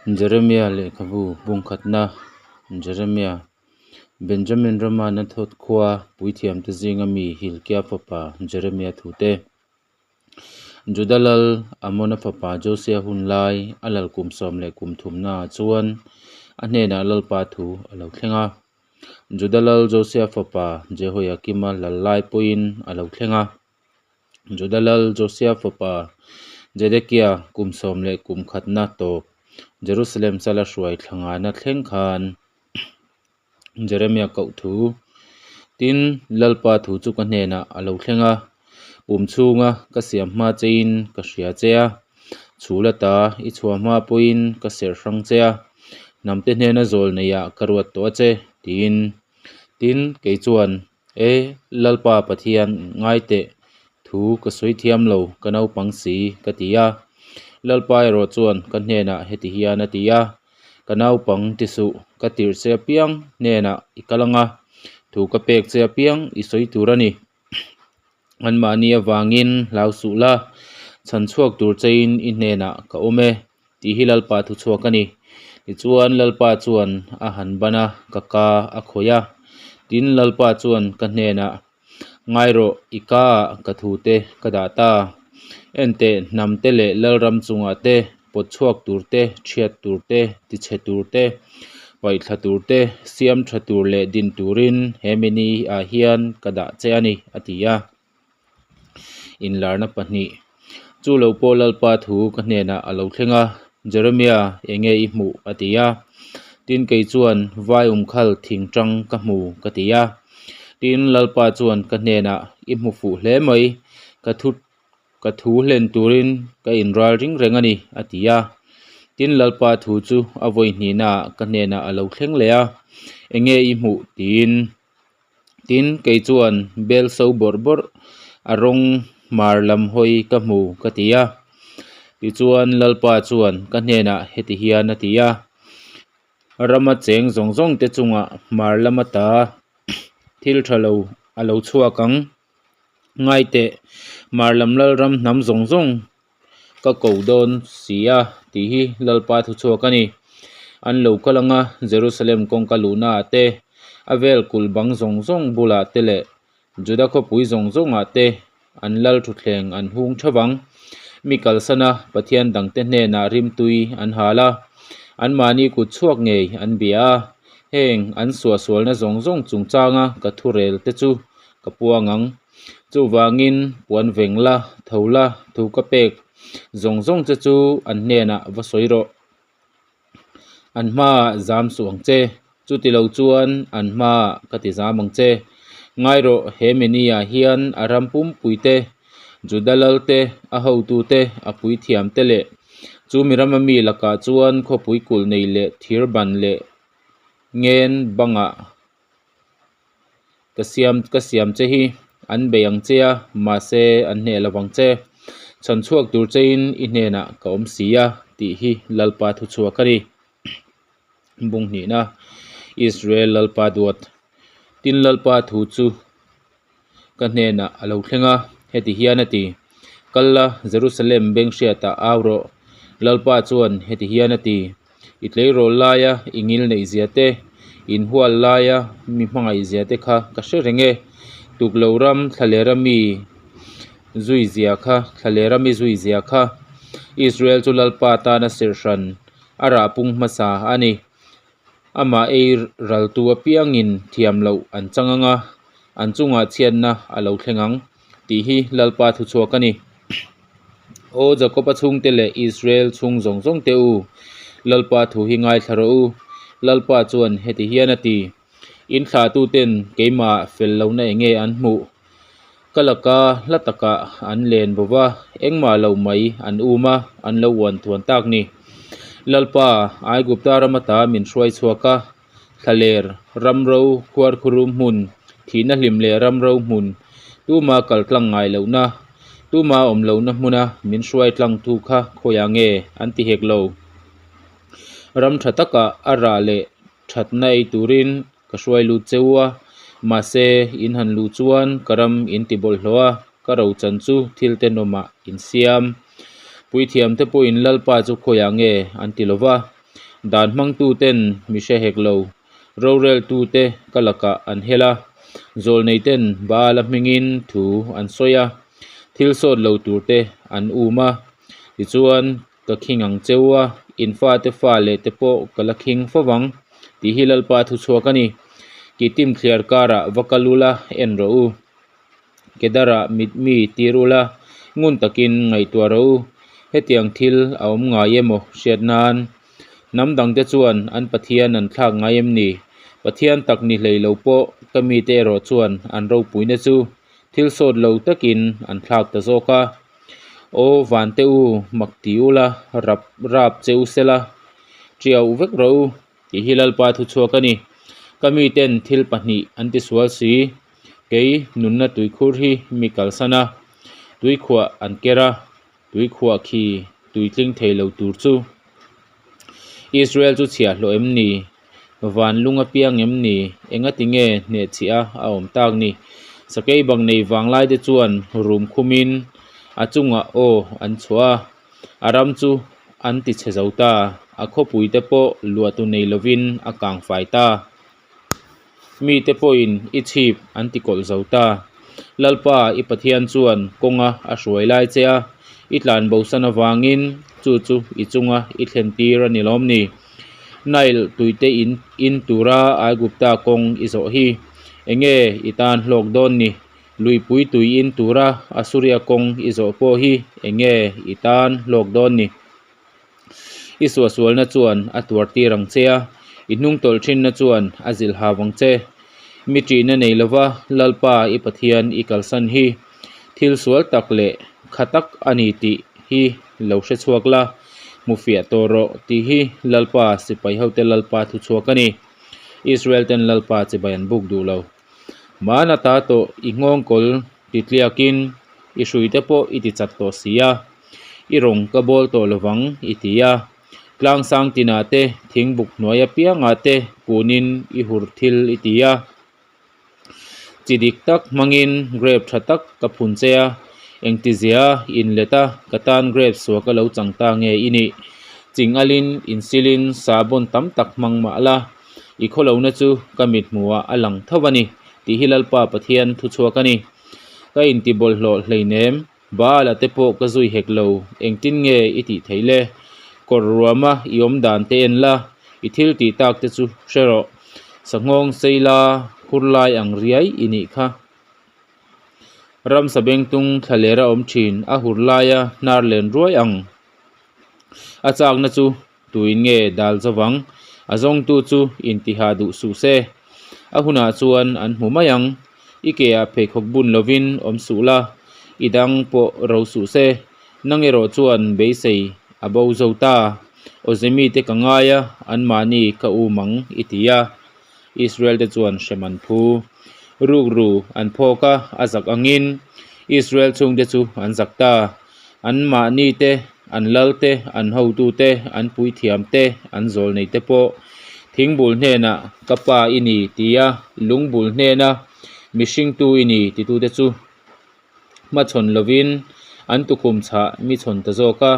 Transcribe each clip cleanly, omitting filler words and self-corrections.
Jeremia lehkhabu bungkhatna Jeremia, Benjamin rama Nathoth khua puithiamte zinga mi Hilkia fapa Jeremia thute. Juda lal Amona fapa Josia hun lai a lal kum sawm leh kum thumnaah chuan a hnenah Lalpa thu a lo thleng a. Juda lal Josia fapa Jehoiakima lal lai pawhin a lo thleng a. Juda lal Josia fapa Zedekia kum sawm leh kum khatna tawp Jerusalem chala hruai thla ngana thleng khan Jeremia koh thu tin Lalpa thu chu ka hnenah a lo thleng a, pum chhunga ka siam hma chein ka hria che a, chhul ata i chhuah hma pawhin ka serh hrang che a, hnamte hnena zawl neiah ka ruat tawh a che tiin. Tin, kei chuan E Lalpa Pathian, ngai teh, thu ka sawi thiam lo, ka naupang si, ka ti a. Lalpa erawh chuan ka hnenah heti hian a ti a, Ka naupang ti suh, ka tirh che apiang hnenah i kal ang a, thu ka pek che apiang i sawi tur a ni. Anmahni avangin hlau suh la, chhan chhuak tur chein i hnenah ka awm e, tih hi Lalpa thu chhuak a ni. Tichuan Lalpa chuan a han ban a, ka ka a khawih a. Tin, Lalpa chuan ka hnenah, Ngai rawh, i kaah ka thute ka dah ta. Enteh, hnamte leh Lalram chungah te, pawt chhuak tur te, chhiat tur te, tichhe tur te, paihthla tur te, siam tha tur leh din turin he mini ah hian ka dah che a ni, a ti a. Inlarna pahnih. Chu lo pawh Lalpa thu ka hnenah a lo thleng a, Jeremia, enge i hmuh? a ti a. Tin, kei chuan, Vai umkhal thing tang ka hmu, ka ti a. Tin, Lalpa chuan ka hnenah, I hmu fuh hle mai, ka thu Ka thu hlen turin ka inral ring reng a ni, a ti a. Tin, Lalpa thu chu a vawi hnihnaah ka hnenah a lo thleng leh a, Enge i hmuh? tiin. Tin, kei chuan bel so bawrh bawrh a rawng hmar lam hawi ka hmu, ka ti a. Tichuan, Lalpa chuan ka hnenah heti hian a ti a, Rama cheng zawng zawng te chungah hmar lama ta thil tha lo a lo chhuak ang. Ngaiteh, Mar lam Lalram hnam zawng zawng ka ko dawn si a tih hi Lalpa thu chhuak a ni. An lo kal anga Jerusalem kawngka luhnaah te, a vel kulh bang zawng zawng bulah te leh Juda khawpui zawng zawngah te an lal thutthleng an hung theuh ang. Mi kalsana Pathian dangte hnenah rimtui an hal a, anmahni kut chhuak ngei an bia a, heng an suahsualna zawng zawng chungchanga ka thurel te chu ka puang ang. Chuvangin puan veng la, tho la, thu ka pek zawng zawng che chu an hnenah va sawi rawh. An hmaah zam suh ang che, chuti lo chuan an hmaah ka ti zam ang che. Ngai rawh, he mini-ah hian a ram pumpui te, Juda lal te, a hotu te, a puithiam te leh chu mi rama mi lakah chuan khawpui kulh nei leh thir ban leh ngen bangah Ka siam ka siam che hi an bei ang che a, mahse an hneh lo vang che. Chhan chhuak tur chein i hnenah ka awm si a tih hi Lalpa thu chhuak a ni. Bung hnihna, Israel Lalpa duat. Tin Lalpa thu chu ka hnenah a lo thleng a, heti hian a ti, Kal la, Jerusalem beng hriatah au rawh. Lalpa chuan heti hian a ti, I tleirawl laia i ngil neih zia te, in hual laia mi hmangaih zia te kha ka hre reng e. Tuklo ram thlalera mi zui zia kha, thlalera mi zui zia kha. Israel chu Lalpa tana serhhran a rah pung hmasa a ni. Amah ei raltu apiangin thiam loh an chang ang a, an chungah chhiatna a lo thleng ang, tih hi Lalpa thu chhuak a ni. Aw Jakoba chhungte leh Israel chhung zawng zawng te u, Lalpa thu hi ngaithla rawh u. Lalpa chuan heti hian a ti, In thlahtuten keimah fel lohna eng nge an hmuh? Ka laka hla takah an len bo va, engmah lo mai an um a, an lo uan thuan tak ni. Lalpa, Aigupta ram ata min hruai chhuak a, thlaler, ramro, khuarkhurum hmun, thihna hlim leh ramro hmun, tuma kal tlang ngai lohna, tuma awm lohna hmuna min hruai tlang thu kha khawiah nge an ti hek lo. Ram tha takah a rah leh thatna ei turin ka hruai lut cheu a, mahse in han luh chuan ka ram in ti bawlhhlawh a, ka rochan chu thil tenawmah in siam. Puithiamte pawhin Lalpa chu khawiah nge an ti lo va. Dan hmangtuten mi hre hek lo, roreltute ka lakah an hel a, zawlneiten Baala hmingin thu an sawi a, thil sawt lo turte an um a. Tichuan, ka khing ang cheu a, in fate fa leh te pawh ka la khing fo vang, tih hi Lalpa thuchhuak a ni. Kitim thliar karah va kal ula en rawh u. Kedara mit mi tir ula, ngun takin ngaihtuah rawh u. Hetiang thil a awm ngai emaw hriat nan? Hnam dangte chuan an Pathian an thlak ngai em ni? Pathian tak ni hlei lo pawh ka mite erawh chuan an ropuina chu thil sawt lo takin an thlak ta zawk a. Aw vante u, mak ti ula, rap rap che u sela, tiau vek rawh u. Tih hi Lalpa thuchhuak a ni. Ka miten thil pahnih an tisual si. Kei nunna tuikhur hi mi kalsan a, tuikhuah an ker a, tuikhuah khi tuitling thei lo tur chu. Israel chu chhiahhlawh em ni? Van lung a piang em ni? Engati nge hnehchhiah a awm tak ni? Sakei bang nei vanglai te chuan rum khumin a chungah aw an chhuah a. A ram chu an ti chhe zo ta, a khawpui te pawh luahtu nei lovin a kang fai ta. Mite pawhin i chhip an ti kawlh zo ta. Lalpa i Pathian chuan kawnga a hruai lai che a, i tlan bosan avangin chu chu i chunga i thlen tir a ni lawm ni? Nile tuite in in tura Aigupta kawng i zawh hi enge i tan hlawk dawn ni? Luipui tui in tura Asuria kawng i zawh pawh hi eng nge i tan hlawk dawn ni? I suahsualna chuan a tuar tir ang che a, i hnung tawlh thinna chuan a zilh hau ang che. Mi ṭihna nei lova Lalpa i Pathian i kalsan hi thil sual tak leh kha tak a ni tih hi lo hre chhuak la, hmu fiah tawh rawh tih hi Lalpa sipai hote Lalpa thuchhuak a ni. Israel ten Lalpa chibai an buk duh lo. Hmana ta tawh i nghawngkawl ti tliakin i hruite pawh i ti chat tawh si a, i rawng ka bawl tawh lovang i ti a. Tlang sang tinah te, thingbuk hnuai apiangah te kunin i hur thil i ti a. Chi dik tak hmangin grape tha tak ka phun che a, engtizia inlet a ka tan grape suak a lo chang ta nge i nih? Chingalin insilin sahbawn tam tak hmang mah la. I khawlohna chu ka mit hmuhah a lang tho a ni, tih hi Lalpa Pathian thuchhuak a ni. Ka inti bawlhhlawh hleinem, Baal-a te pawh ka zui hek lo, engtin nge i tih theih le? Kawr ruama i awm dan te en la, i thil tih tak te chu hre rawh. Sanghawng sei la hur lai ang riai i nih kha. Ramsa bengtung thlaler a awm thin, a hur laia hnar len ruai ang. A chakna chu Tuin nge dal zavang? A zawngtu chu intiha duh suh se. A hunah chuan an hmu mai ang. I keah pheikhawk bun lovin awm suh la, i dang pawh ro suh se. Nang erawh chuan beisei a bo zo ta. Awze mite ka ngai a, anmahni ka um ang i ti a. Israel te chuan hrem an phu. Rukru an phawk a, a zak angin Israel chhungte chu an zak ta. Anmahni te, an lal te, an hotu te, an puithiam te, an zawlnei te pawh thingbul hnenah ka pa i ni tia lungbul hnena mihringtu i ni titute chu hmachhawn lovin an tukhum chhah mi chhawn ta zawk a.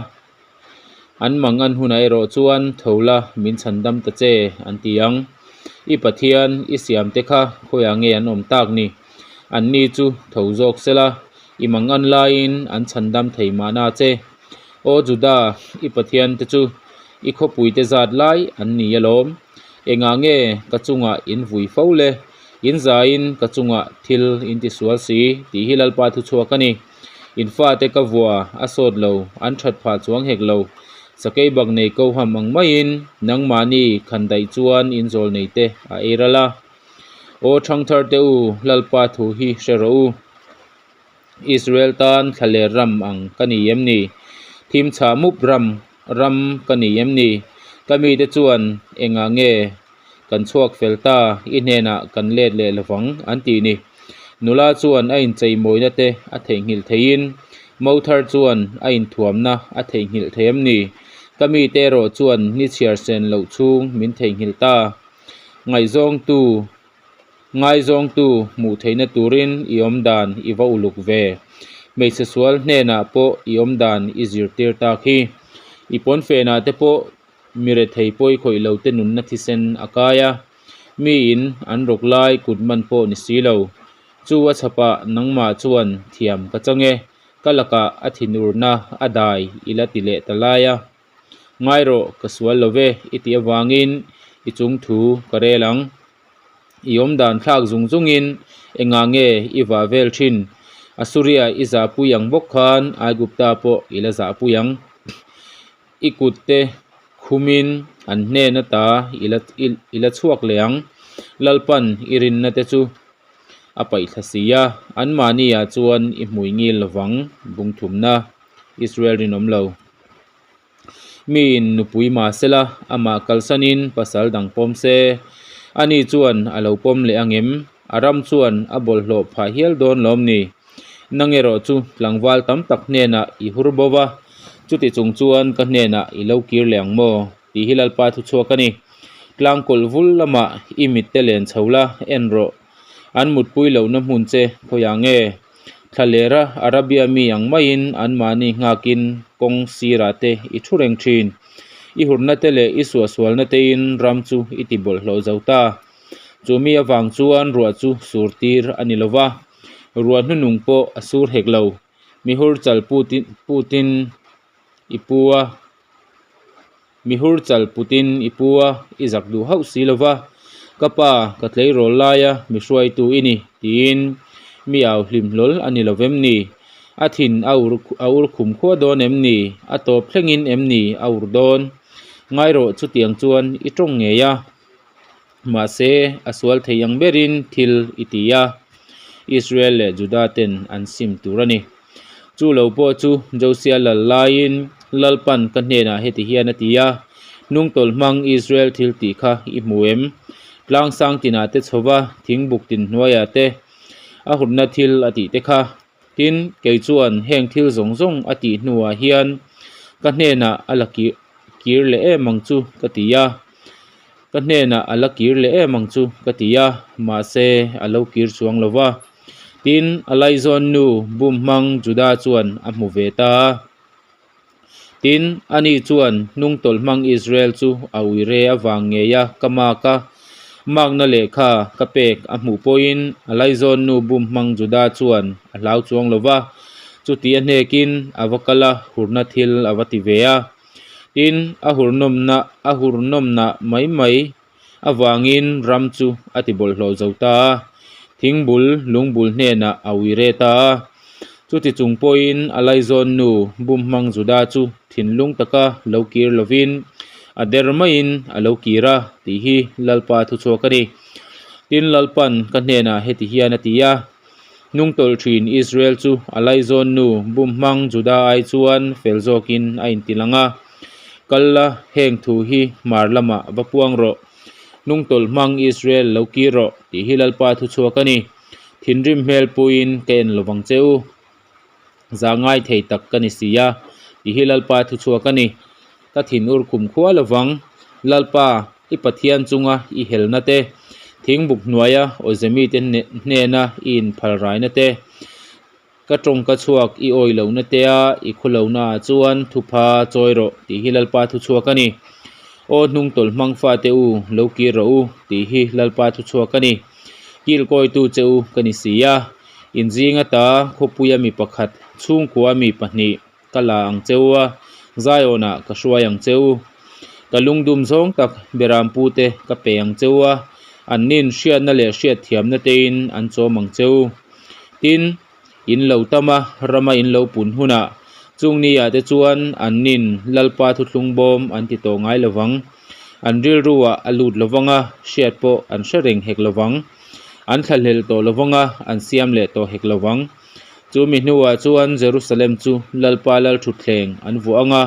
An mang an hunah erawh chuan tho la min chhan dam ta che an ti ang. I Pathian i siam te kha khawiah nge an awm tak ni? Anni chu tho zawk sela i mang an laiin an chhan dam thei mahna che. Aw Juda, i Pathian te chu i khawpui te zat lai an ni alawm. Engah nge ka chungah in vui fo le? In zaiin ka chungah thil in ti sual si tih hi Lalpa thuchhuak a ni. In fate ka vua a sawt lo, an that phah chuang hek lo. Sakei bak nei ko ham ang maiin nangmahni khan daih chuan in zawl nei te a ei ral a. Aw thangthar te u, Lalpa thu hi hre rawh u. Israel tan thlaler ram ang ka ni em ni? Thim chhah mup ram ram ka ni em ni? Ka mite chuan engah nge Kan chhuak fel ta, i hnenah kan let leh lovang, an ti ni. Nula chuan a incheimawina te a theihnghilh theiin, mo thar chuan a inthuamna a theihnghilh thei em ni? Ka mite erawh chuan ni chhiar sen loh chhung min theihnghilh ta. Ngaihzawngtu, ngaizawngtu hmuh theihna turin i awm dan i va uluk ve. Hmeichhe sual hnenah pawh i awm dan i zirtir tak hi. I pawnfenah te pawh. Mi rethei pawi khawih lo te nunna thisen a kai a, miin an rawk lai kut man pawh ni si lo. Chu a chhapah nangmah chuan thiam ka chang e, ka lakah a thinurna a dai i la ti leh ta lai a. Ngai rawh, ka sual lo ve i tih avangin i chung thu ka rel ang. I awmdan thlak zung zungin engah nge i vah vel thin? Asuria i zahpui ang bawk khan Aigupta pawh i la zahpui ang. I kut te khumin an hnen ata i la chhuak leh ang. Lalpan i rinna te chu a paihthla si a, anmahniah chuan i hmui ngil lovang bungthumna Israel rinawm lo. Miin nupui mah sela, amah kalsanin pasal dang pawm se. Ani chuan a lo pawm leh ang em? A ram chuan a bawlhhlawh phah hial dawn lawm ni? Nang erawh chu tlangval tam tak hnenah i hur bo va, chuti chung chuan ka hnenah i lo kir leh ang maw? tih hi Lalpa thuchhuak a ni. Tlangkawlh vul lamah i mitte len chho la, en rawh. An mutpui lohna hmun che khawiah nge? Thlalera Arabia mi ang maiin anmahni nghakin kawng sirah te i thu reng thin. I hurna te leh i suahsualna tein ram chu i ti bawlhhlawh zo ta. Chu mi avang chuan ruah chu sur tir a ni lo va, ruah hnunung pawh a sur hek lo. Mihur chal putin i pu a. Mi hur chal putin i pu a, i zak duh hauh si lo va, Ka pa, ka tleirawl laia mi hruaitu i ni, tiin mi au hlim hlawl a ni lo vem ni? A thin a ur a ur khum khua dawn em ni? A tawp thlengin em ni a ur dawn? Ngai rawh chutiang chuan i tawng ngei a. Mahse, a sual thei ang berin thil i ti a, Israel leh Juda ten an sim tur a ni. Chu lo pawh chu Josia lal laiin Lalpan ka hnenah heti hian a ti a, Hnungtawlh hmang Israel thil tih kha i hmu em? Tlang sang tinah te chhova thingbuk tin hnuaiah te a hutna thil a tih te kha. Tin, kei chuan heng thil zawng zawng a tih hnuah hian ka hnenah a la kir leh em ang chu ka ti a. Ka hnenah a la kir leh em ang chu ka ti a, mahse a lo kir chuang lo va. Tin, a laizawn nu bum hmang Juda chuan a hmu ve ta a. Tin, ani chuan hnungtawlh hmang Israel chu a uire avang ngei a ka mak a, makna lehkha ka pek a hmuh pawhin a laizawn nu bum hmang Juda chuan a hlau chuang lo va. Chuti a hnekin a va kal a, hurna thil a va ti ve a. Tin, a hurnawmna a hurnawmna mai mai avangin ram chu a ti bawlhhlawh zo ta a, thingbul lungbul hnenah a ui re ta a. Chuti chung pawhin a laizawn nu bumhmang Juda chu thinlung taka lo kir lovin a der maiin a lo kir a tih hi Lalpa thuchhuak a ni. Tin, Lalpan ka hnenah heti hian a ti a. Hnungtawlh thin Israel chu a laizawn nu bumhmang Juda ai chuan fel zawkin a inti lang a. Kal la, heng thu hi hmar lamah va puang rawh. Hnungtawlh hmang Israel lo kir rawh tih hi Lalpa thuchhuak a ni. Thinrim hmel puiin ka en lovang che u. Zah ngai thei tak ka ni si a, tih hi Lalpa thuchhuak a ni. Ka thin ur khum khua lovang. Lalpa, i Pathian chunga i helna te, thingbuk hnuaia awzemite hnena i inphalraina te, ka tawngka chhuak i awi lohna tea i khu lohnaah chuan thupha chawi rawh, tih hi Lalpa thuchhuak a ni. Aw hnungtawlh hmang fate u, lo kir rawh u, tih hi Lalpa thuchhuak a ni. Kilkawitu che u ka ni si a, inzing ata khawpuia mi pakhat, chhungkua mi pahnih, Ka la ang che u a, Zion-ah ka hruai ang che u. Ka lungdum zawng tak Beram pute ka pe ang che u a, annin hriatna leh hriatthiamna tein an chawm ang che u. Tin, in lo tam a, rama in lo pun hunah, chung niah te chuan annin Lalpa thuthlung bawm an ti tawh ngai lo vang. An rilruah a lut lo vang a, hriat pawh an hre reng hek lo vang. An thlahlel tawh lo vang a, an siam leh tawh hek lo vang. Chu mi hnuah chuan Jerusalem chu Lalpa lalthutthleng an vuah ang a,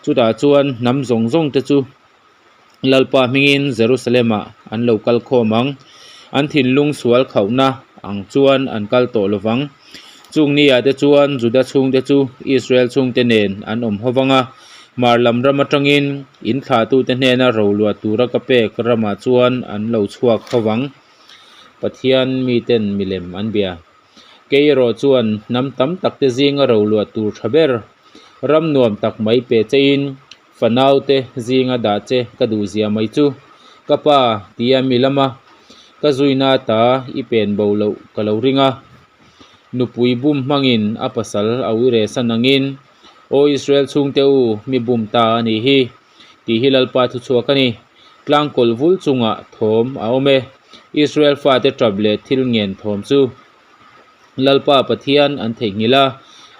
chutah chuan hnam zawng zawng te chu Lalpa hmingin Jerusalem-ah an lo kal khawm ang. An thinlung sual khauhna ang chuan an kal tawh lo vang. Chung niah te chuan Juda chhungte chu Israel chhungte nen an awm ho vang a, hmar lam ram atangin in thlahtute hnena roluah tura ka pek ramah chuan an lo chhuak ho vang. Pathian miten milem an bia. Kei erawh chuan hnam tam tak te zinga roluah tur tha ber, ram nuam tak mai pe chein Fanaute zinga dah che ka duh zia mai chu. Ka pa, tia mi lama ka zuina ta i pen bo loh ka lo ring a. Nupui bum hmangin a pasal a uire san angin, Aw Israel chhungte u, mi bum ta a nih hi, tih hi Lalpa thuchhuak a ni. Tlangkawlh vul chungah thawm a awm e. Israel fate tap leh thil ngen thawm chu. Lalpa Pathian an theihnghilh a,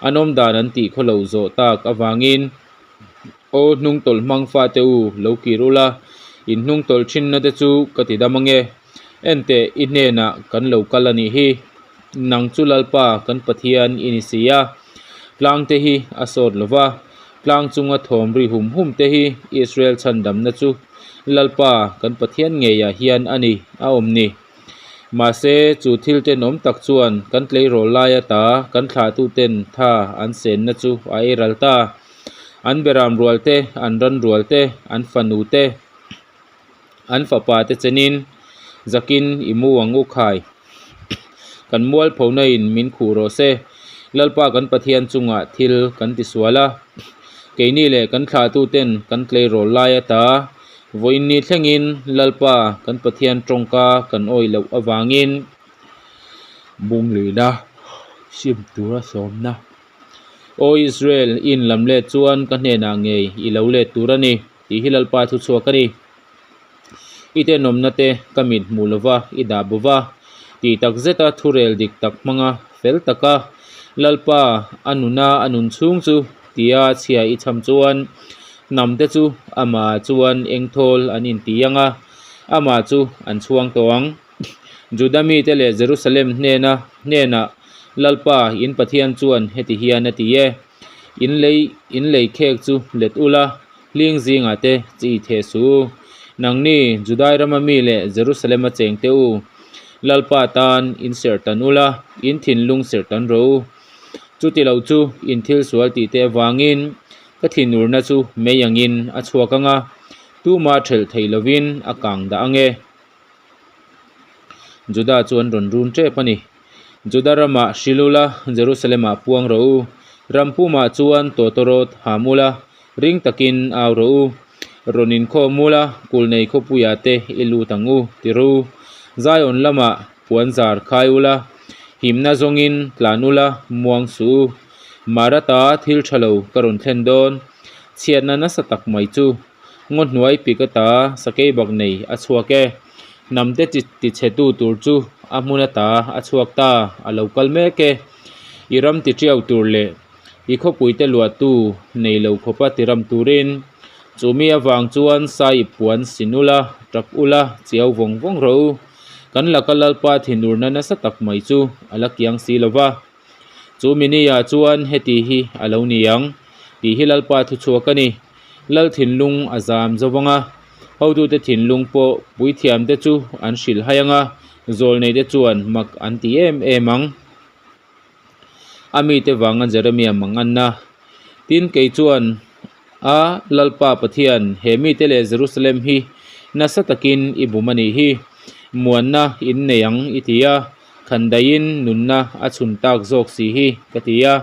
an awmdan an tih khaw loh zawh tak avangin, Aw hnungtawlh hmang fate u, lo kir ula, in hnungtawlh thinna te chu ka ti dam ange. Enteh, i hnenah kan lo kal a nih hi. Nang chu Lalpa kan Pathian i ni si a, tlang te hi a sawt lo va, tlang chunga thawm ri hum hum te hi Israel chhandamna chu Lalpa kan Pathian ngeiah hian a ni a awm ni. Mahse, chu thil tenawm tak chuan kan tleirawl lai ata kan thlahtuten tha an senna chu a ei ral ta. An beram rual te, an ran rual te, an fanu te, an fapa te chenin zakin i mu ang u khai. Kan mualphona in min khuh rawh se. Lalpa kan Pathian chungah thil kan tisual a. Keini leh kan thlahtuten kan tleirawl lai ata Vawiin ni thlengin Lalpa kan Pathian tawngka kan awih loh avangin bunglihna sim tura sawmna. Aw Israel, i inlam let chuan ka hnenah ngei i lo let tur a ni, tih hi Lalpa thu chhuak a ni. I tenawmna te ka mit hmuh lova i dah bo va, tih tak zeta thurel dik tak hmanga fel taka Lalpa a nuna a nun chhung chu tia chhia i cham chuan Hnam te chu amah chuan engthawl an inti ang a, amah chu an chhuang tawh ang. Juda mite leh Jerusalem hnena hnenah, Lalpa, in Pathian chuan heti hian a ti e, In lei in lei khek chu let ula, hling zingah te chi theh suh u. Nangni, Judai rama mi leh Jerusalema chengte u, Lalpa tan in serhtan ula, in thinlung serhtan rawh u. Chuti lo chu in thil sual tih te avangin Ka thinurna chu mei angin a chhuak ang a, tuma thelh theih lovin a kang dah ang e. Juda chu an rawn run tep a ni. Juda ramah hrilh ula, Jerusalemah puang rawh u. Ram pumah chuan tawtawrawt ham ula, ring takin au rawh u. Rawn inkhawm ula, kulnei khawpuiah te i lut ang u, ti ru. Zion lamah puan zar khai ula, himna zawngin tlan ula, muang suh u. Marata thil tha lo ka rawn thlen dawn. Chhiatna nasa tak mai chu ngaw hnuai pik ata sakei bak nei a chhuak e. Hnamte ti chhetu tur chu a hmun ata a chhuak ta a lo kal mek e. I ram ti tiau tur leh i khawpuite luahtu nei lo khawpa ti ram turin chumi avang chuan sai i puan sin ula, tap ula, chiau vawng vawng rawh u. Kan laka Lalpa thinurna nasa tak mai chu a la kiang si lo va. Chu mini-ah chuan heti hi a lo ni ang, tih hi Lalpa thuchhuak a ni. Lal thinlung a zam zo vang a, hotute thinlung pawh puithiamte chu an hrilh hai ang a, zawlneite chuan mak an ti em em ang. A mite vanga Jeremia manganna. Tin, kei chuan a Lalpa Pathian, he mite leh Jerusalem hi nasa takin i bum a nih hi. Muanna in nei ang i ti a. Khandaiin nunna a chhun tak zawk si hi, ka ti a.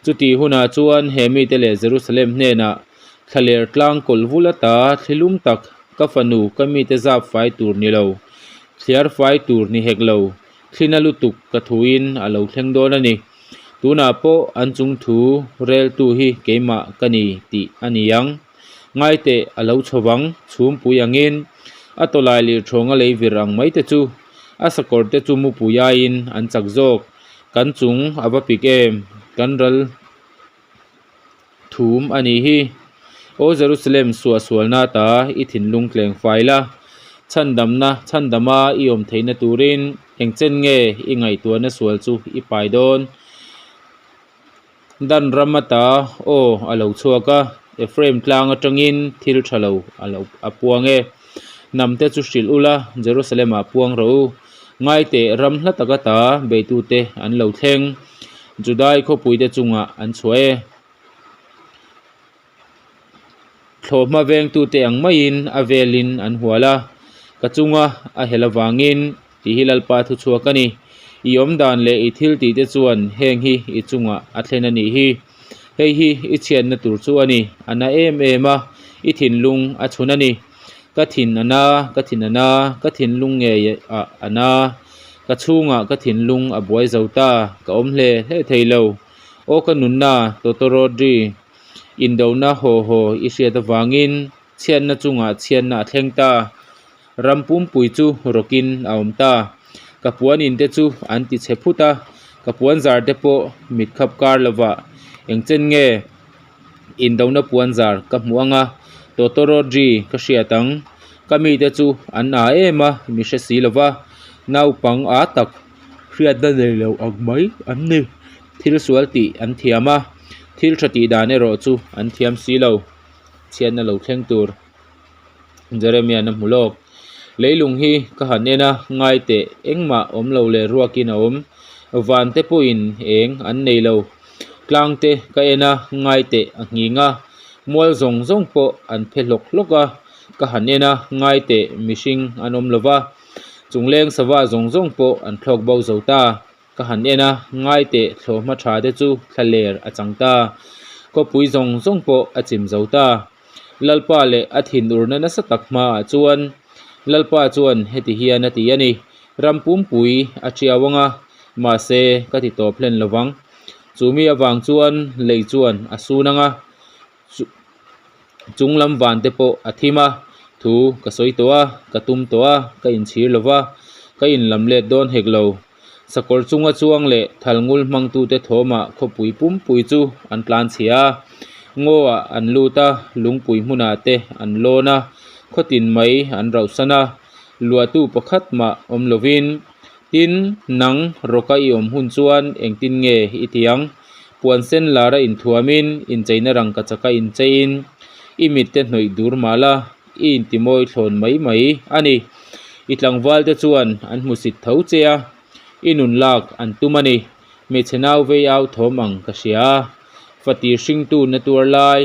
Chutih hunah chuan he mite leh Jerusalem hnenah, Thlaler tlang kawlh vul ata thlilum tak, ka fanu ka mite zap fai tur ni lo, thliar fai tur ni hek lo, thlina lutuk ka thuin a lo thleng dawn a ni. Tunah pawh an chung thu reltu hi keimah ka ni tih a ni ang. Ngaiteh a lo chho vang, chhumpui angin a tawlai lirthawng a lei vir ang mai te chu. A sakawr te chu mupui aiin an chak zawk. Kan chung a va pik em? Kan ral thum a nih hi. Aw Jerusalem, suahsualna ta i thinlung tleng fai la. Chhandamna, chhandama i awm theihna turin engchen nge i ngaihtuahna sual chu i pai dawn? Dan ram ata aw a lo chhuak a, Ephraim tlang atangin thil tha lo a lo a puang e. Hnamte chu hrilh ula, Jerusalem-ah puang rawh u. Ngaiteh ram hla tak ata beitute an lo thleng. Judai khawpuite chungah an chhuah e. Thlawhhma vengtute ang maiin a velin an hual a, ka chunga a hel avangin tih hi Lalpa thuchhuak a ni. I awmdan leh i thil tihte chuan heng hi i chungah a thlen a nih hi. Hei hi i chhiatna tur chu a ni, a na em em a. I thinlung a chhun a ni. Ka thin a na, ka thin a na, ka thinlung ngei ah a na. Ka chhungah ka thinlung a buai zo ta, ka awm hle hle thei lo. Aw ka nunna, tawtawrawt ri, indona haw haw i hriat avangin chhiatna chungah chhiatna a thleng ta. Ram pumpui chu rawkin a awm ta. Ka puan in te chu an ti chhe phut a, ka puan zar te pawh mit khap kar lovah engchen nge indona puan zar ka hmuh ang a, tawtawrawt ri ka hriat ang. Ka mite chu an â em a, mi hre si lova, naupang â tak hriatna nei lo ang mai an ni. Thil sual tih an thiam a, thil tha tih dan erawh chu an thiam si lo. Chhiatna lo thleng tur. Jeremiah-na hmu lawk. Leilung hi ka han en a, ngai teh, engmah awm lo leh ruakin a awm. Van te pawhin eng an nei lo. Tlang te ka en a, ngai teh a nghing a. Mual zawng zawng pawh an phe hlawk hlawk a, ka han en a, ngai teh, mihring an awm lo va. Chungleng sava zawng zawng pawh an thlawk bo zo ta. Ka han en a, ngai teh thlawhhma tha te chu thla ler a chang ta. Khawpui zawng zawng pawh a chim zo ta. Lalpa leh a thinurna nasa tak hmaah chuan Lalpa chuan heti hian a ti a ni, Ram pumpui a tiau ang a, mahse ka ti tawp hlen lo vang. Chu mi avang chuan lei chuan a sun ang a, chung lam van te pawh a thim a, thu ka sawi tawh a, ka tum tawh a, ka inchhir lo va, ka inlam let dawn hek lo. Sakawr chunga chuang leh thalngul hmangtute thawmah khawpui pumpui chu an tlan chhia a, ngaw-ah an lut a, lungpui hmunah te an lawn a, khawtin mai an rauhsan a, luahtu pakhat mah awm lovin, Tin, nang rawka i awm hun chuan engtin nge i ti ang? Puan sen lara inthuamin, incheina rangkachaka incheiin, i mitte hnawih dur mah la, i intimawi thlawn mai mai a ni. I tlangval te chuan an hmusit tho che a, i nun lak an tum a ni. Hmeichhe nau vei au thawm ang ka hria a, fatir hringtu na tuar lai,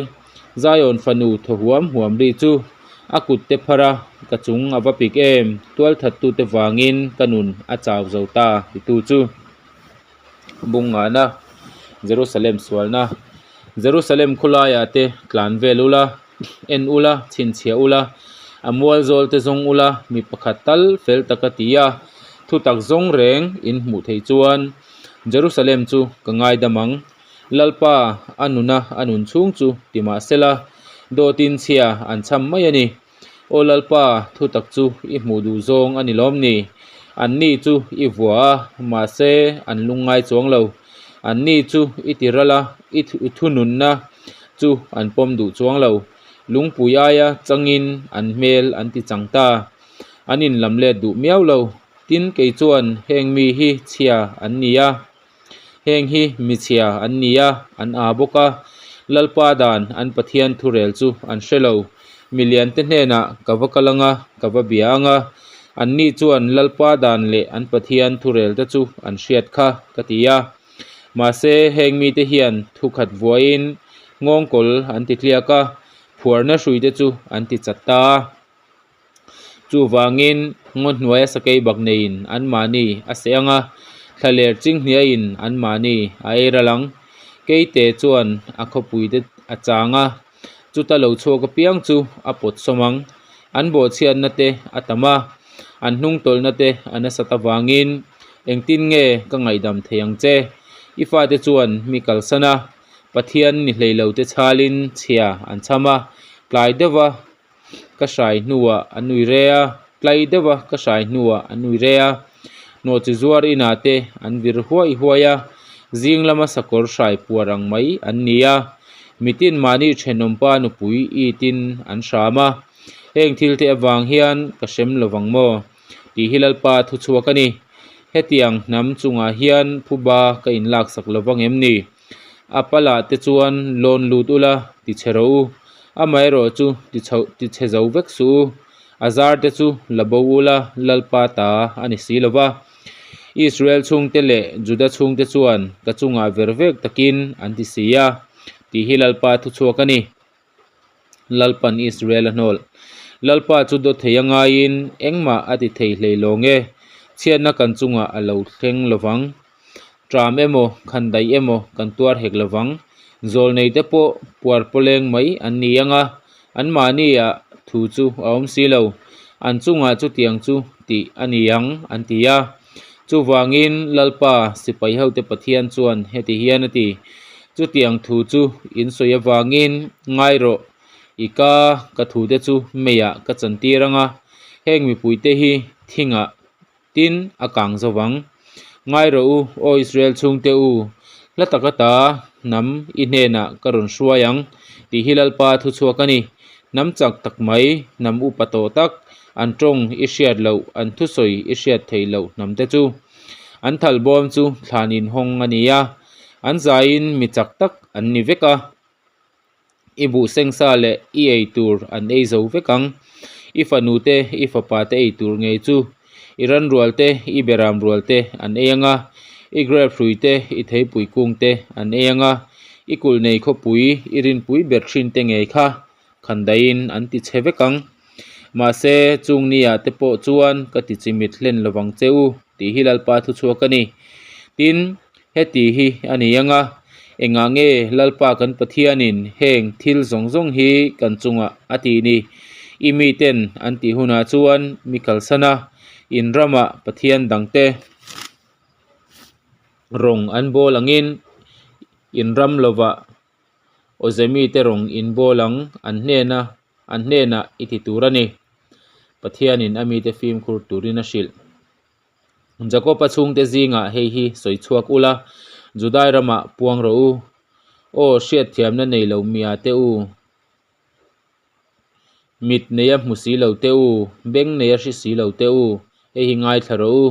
Zion fanu thaw huam huam ri chu a kut te phar a, ka chung a va pik em, tualthattute vangin ka nun a chau zo ta titu chu. Bungngahna, Jerusalem sualna, Jerusalem khawlaiah te tlan vel ula, en ula, chhinchhiah ula, a mual zawl te zawng ula, mi pakhat tal fel taka ti a, thutak zawng reng in hmuh theih chuan Jerusalem chu ka ngaidam ang. Lalpa, a nuna a nun chhung chu ti mah sela, dawtin chhia an chham mai a ni. Aw Lalpa, thutak chu i hmuh duh zawng a ni lawm ni? Anni chu i vua a, mahse an lungngai chuang lo. Anni chu i ti ral a, i thununna chu an pawm duh chuang lo. Lungpui aia changin an hmel an ti chang ta. An inlam let duh miau lo. Tin, kei chuan heng mi hi chhia an ni a. Heng hi michhia an ni a, an aa bawk a. Lalpa dan an Pathian thurel chu an hre lo. Miliante hnenah ka va kal ang a, ka va bia ang a. Anni chuan Lalpa dan leh an Pathian thurel te chu an hriat kha, ka ti a. Mahse, heng mite hian thukhat vuain nghawngkawl an ti tliak a, phuarna hruite chu an ti chat ta a. Chuvangin ngaw hnuaia sakei bak neiin anmahni a seh ang a, thlaler chinghniain anmahni a ei ral ang. Keite chuan a khawpuite a chang a, chuta lo chhuak apiang chu a pawt sawm ang. An bawhchhiatna te a tam a, an hnungtawlhna te a nasat avangin engtin nge ka ngaihdam thei ang che? I fate chuan mi kalsan a, Pathian ni hleilo te chhalin chhia an chham a, tlai deuhva Ka hrai hnuah a nui re a, tlai deuha ka hrai hnuah a nui re a. Nawhchi zuar inah te an vir huai huai a, zing lama sakawr hrai puar ang mai an ni a. Mitin mahni thenawmpa nupui itin an hram a, heng thil te avang hian ka hrem lovang maw? Tih hi Lalpa thu chhuak a ni. Hetiang hnam chungah hian phuba ka inlaksak lovang em ni? A palah te chuan lawn lut ula ti chhe rawh u. Amaherawh chu ti chho ti chhe zo vek suh u. A zar te chu la bo ula Lalpa ta a ni si lo va. Israel chhungte leh Juda chhungte chuan ka chungah ver vek takin an ti si a, tih hi Lalpa thuchhuak a ni. Lalpan Israel a hnawl. Lalpa chu dawt thei a ngaiin engmah a ti thei hlei lawng e. Chhiatna kan chungah a lo thleng lovang. Ṭam emaw, khandaih emaw kan tuar hek lovang. Zawlneite pawh puar pawleng mai an ni ang a. Anmahniah thu chu a awm si lo. An chungah chutiang chu tih a ni ang, an ti a. Chuvangin Lalpa sipai hote Pathian chuan heti hian a ti, Chutiang thu chu in sawi avangin ngai rawh, i ka ka thute chu meiah ka chantir ang a, heng mipuite hi thingah Tin, a kang zo vang. Ngai rawh u, aw Israel chhungte u, hla tak ata hnam i hnenah ka rawn hruai ang, tih hi Lalpa thuchhuak a ni. Hnam chak tak mai, hnam upa tawh tak, an tawng i hriat loh, an thusawi i hriat theih loh hnamte chu. An thalbawm chu thlan inhawng a ni a, an zaiin mi chak tak an ni vek a. I buh sengsa leh i ei tur an ei zo vek ang. I fanu te, i fapa te ei tur ngei chu i ran rual te, i beram rual te an ei ang a, i grape hrui te, i theipui kung te an ei ang a, i kulh nei khawpui, i rinpui ber thin te ngei kha khandaiin an ti chhe vek ang. Mahse, chung niah te pawh chuan ka ti chimit hlen lovang che u tih hi Lalpa thuchhuak a ni. Tin, heti hi a ni ang a, engah nge Lalpa kan Pathianin heng thil zawng zawng hi kan chungah a tih ni? I miten an tih hunah chuan mi kalsan a, in ramah Pathian dangte rawng an bawl angin in ram lovah Awzemite rawng in bawl ang an hnena an hnenah i ti tur a ni. Pathianin a mite fimkhur turin a hrilh. Jakob-a chhungte zingah hei hi sawi chhuak ula, Judai ramah puang rawh u. Aw hriatthiamna nei lo mia te u, mit neia hmu si lo te u, beng neia hri si lo te u, hei hi ngaithla rawh u.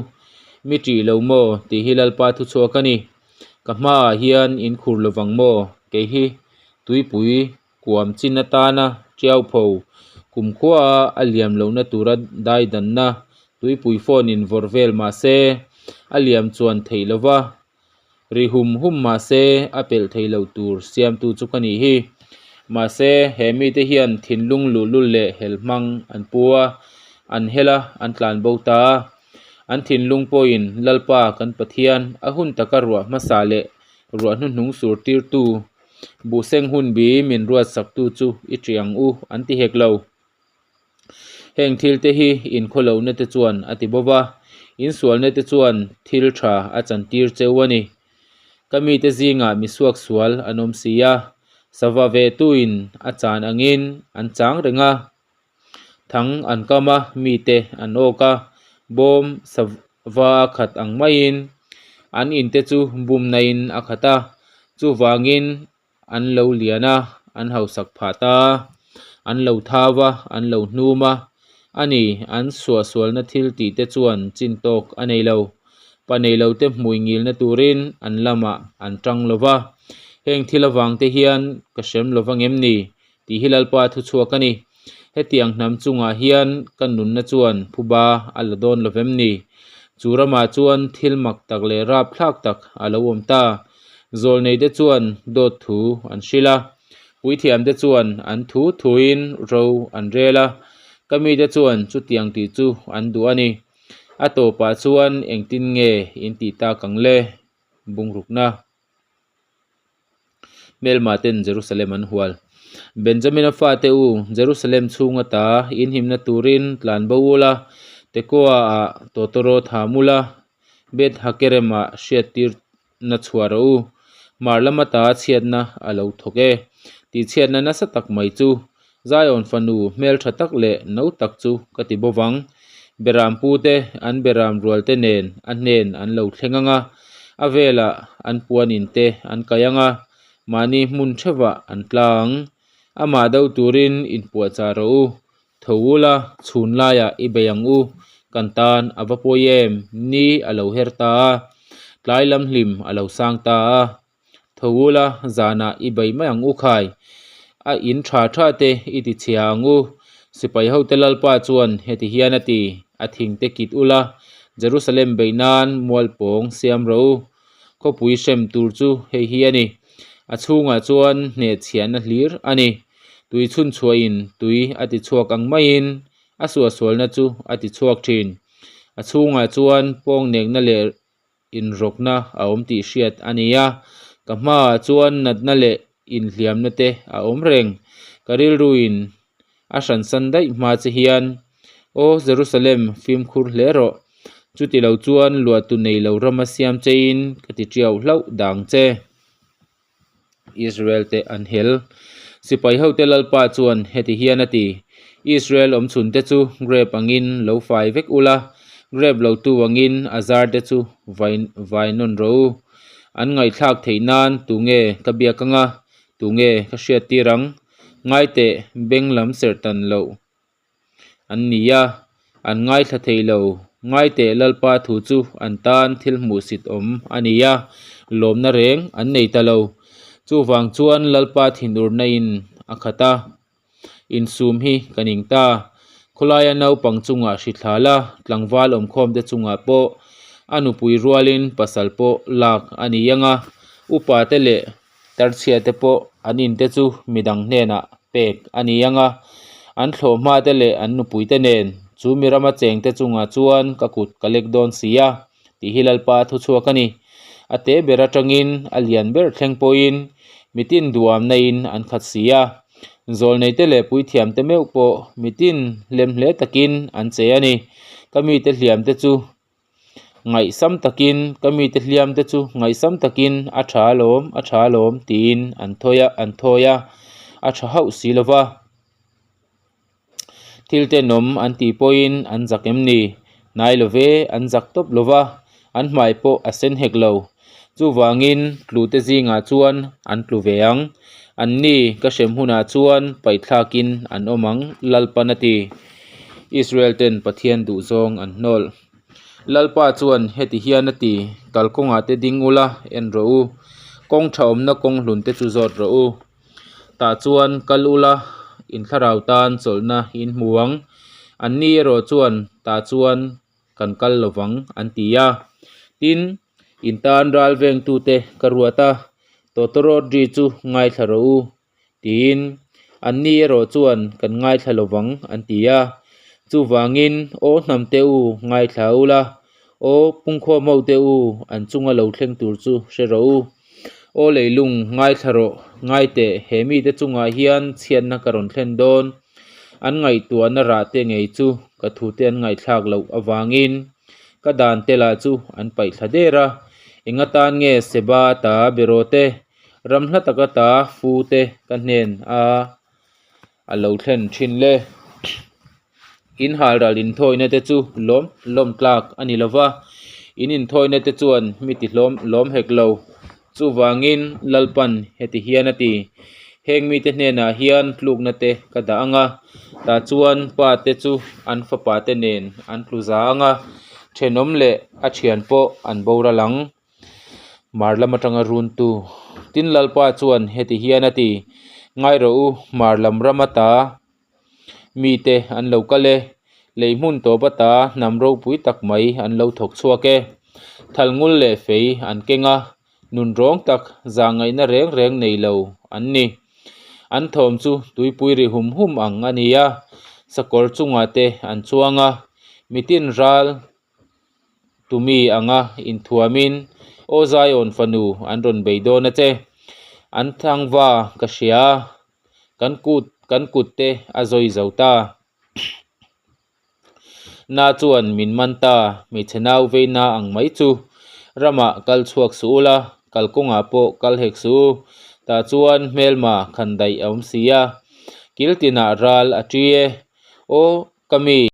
Mi ṭih lo maw tih hi Lalpa thuchhuak a ni. Ka hmaah hian in khur lovang maw? Kei hi tuipui Kuam chin atana Tiaupho kumkhua a liam lohna tura daidanna tuipui phone in vawrh vel mah se a liam chuan theih lova, ri hum hum mah se a pelh theih loh tur siamtu chu ka nih hi. Mahse, he mite hian thinlung luhlul leh hel hmang an pu a, an hel a, an tlanbo ta a. An thinlung pawhin Lalpa kan Pathian a hun taka ruah hmasa leh ruah hnuhnung surtirtu Buhseng hun bi min ruatsaktu chu i ṭih ang u, an ti hek lo. Heng thil te hi inkhawlohna te chuan a ti bawk a, insualna te chuan thil ṭha a chantir cheu a ni. Ka mite zingah mi suaksual an awm si a, sava vehtuin a chan angin an chang reng a. Thang an kam a, mite an awk a, bawm sava a khat ang maiin an inte chu bumnain a khat a, chuvangin an lo lian a, an hausak phah ta a, an lo thau a, an lo hnum a, a ni, an suahsualna thil tih te chuan chin tawk a nei lo. Pa nei lo te hmui ngilna turin an lamah an tang lo va, heng thil avang te hian ka hrem lo vang em ni? Tih hi Lalpa thu chhuak a ni. Hetiang hnam chungah hian ka nunna chuan phuba a la dawn lo vem ni? Chu ramah chuan thil mak tak leh rapthlak tak a lo awm ta. Zawlneite chuan dawt thu an hrilh a, puithiamte chuan an thu thuin ro an rel a, ka mite chuan chutiang tih chu an duh a ni. A tawpah chuan engtin nge in tih tak ang le? Bungrukna. Hmelma ten Jerusalem an hual. Benjamina fate u, Jerusalem chhung ata inhimna turin tlan bo ula, Tekoa ah tawtawraw tham ula, Beth Hakerem ah hriattirna chhuah rawh u. Hmar lam ata chhiatna a lo thawk e. Tihchhiatna nasa tak mai chu Zion fanu hmeltha tak leh no tak chu ka ti bo vang. Beram pute an beram rualte nen a hnen an lo thleng ang a, a velah an puanin te an kai ang a, mahni hmun theuhah an tla ang. Amah do turin inpuahchah rawh u, tho ula chhun laiah i bei ang u, kan tan a va pawi em, ni a lo her ta a, tlai lam hlim a lo sang ta a. Tho ula, zanah i bei mai ang u khai. A in tha tha te i ti chhia ang u. Sipai hote Lalpa chuan heti hian a ti, A thing te kit ula, Jerusalem beih nan mual pawng siam rawh u. Khawpui hrem tur chu hei hi a ni. A chhungah chuan hnehchhiahna hlir a ni. Tui chhunchhuahin tui a ti chhuak ang maiin a suahsualna chu a ti chhuak thin. A chhungah chuan pawngnekna leh inrawkna a awm tih hriat a ni a, ka hmaah chuan natna leh inhliamna te a awm reng. Ka rilruin A hransan daih hma che hian, Aw Jerusalem, fimkhur hle rawh. Chuti lo chuan luahtu nei lo rama siam chein ka ti tiau hlauh dang che. Israel te an hel. Sipai hote Lalpa chuan heti hian a ti, Israel awmchhun te chu grep angin lo fai vek ula, grep lo tu angin a zar te chu vai vai nawn rawh u. An ngaihthlak theih nan tunge ka biak anga, tunge ka hriattir ang? Ngaiteh beng lam serh tan loh an ni a, an ngaithla thei lo. Ngaiteh Lalpa thu chu an tan thil hmuhsit awm a ni a, lawmna reng an nei ta lo. Chuvang chuan Lalpa thinurna in a khat a, insum hi ka ning ta. Khawlaia naupang chungah hrithla la, tlangval awmkhawmte chungah pawh a nupui rualin pasal pawh lak a ni ang a, upate leh Tarchhia te pawh an in te chu midang hnenah pek a ni ang a, an thlawhhma te leh an nupui te nen chu mi rama cheng te chungah chuan ka kut ka lek dawn si a, tih hi Lalpa thu chhuak a ni. A te ber atangin a lian ber thleng pawhin mitin duhamna in an khat si a, zawlnei te leh puithiam te meuh pawh mitin lem hle takin an che a ni. Ka mite hliam te chu Ngaihsam takin ka mite hliam te chu ngaihsam takin a tha alawm a tha alawm tiin an thawi a an thawi a a tha hauh si lo va. Thil tenawm an tih pawhin an zak em ni? Hnai lo ve an zak tawp lo va an hmai pawh a sen hek lo. Chuvangin tlu te zingah chuan an tlu ve ang. An ni ka hrem hunah chuan paihthlakin an awm ang Lalpan a ti. Israel ten Pathian duhzawng an hnawl. Lalpa chuan heti hian a ti, Kalkawngah te ding ula, en rawh u. Kawng tha awmna kawng hlun te chu zawt rawh u. Tah chuan kal ula, in thlarau tan chawlhna in hmu ang. Anni erawh chuan tah chuan kan kal lo vang, an ti a. Tin, in tan ral vengtute ka ruat a, tawtawrawt ri chu ngaithla rawh u. Tiin, Anni erawh chuan kan ngaithla lo vang, an ti a. Chuvangin, Aw hnamte u, ngaithla ula, aw pungkhawmhote u, an chunga lo thleng tur chu hre rawh u. Aw leilung, ngaithla rawh, ngaiteh, he mite chungah hian chhiatna ka rawn thlen dawn. An ngaihtuahna rahte ngei chu ka thute an ngaihthlak loh avangin ka dan te lah chu an paihthla der a. Eng atan nge Seba ta Berote Ram hla taka ta fu te ka hnen a a lo thlen thin le. In halral inthawina te chu lawm lawm tlak a ni lo va, in inthawina te chuan mi ti hlawm lawm hek lo. Chuvangin Lalpan heti hian a ti, Heng mite hnenah hian tlukna te ka dah ang a, tah chuan pa te chu an fapa te nen an tlu za ang a, thenawm leh a thian pawh an boral ang. Hmar lam atanga runtu tin Lalpa chuan heti hian a ti, Ngai rawh u, hmar lam ram ata mite an lo kal e, lei hmun tawp ata hnam ropui tak mai an lo thawk chhuak e. Thalngul leh fei an keng a, nun rawng tak zahngaihna reng reng nei lo an ni. An thawm chu tuipui ri hum hum ang a ni a, sakawr chungah te an chuang a, mitin ral Tumi anga inthuamin Aw Zion fanu an rawn bei dawn a che. An thangva ka hria a, kan kut kan kut te a zawi zo ta. Na chuan min man ta, hmeichhe nau vei na ang mai chu. Ramah kal chhuak suh ula, kalkawngah pawh kal hek suh u. Tah chuan hmelma khan daih a awm si a, kil tinah ral a ṭi e. Aw ka mi.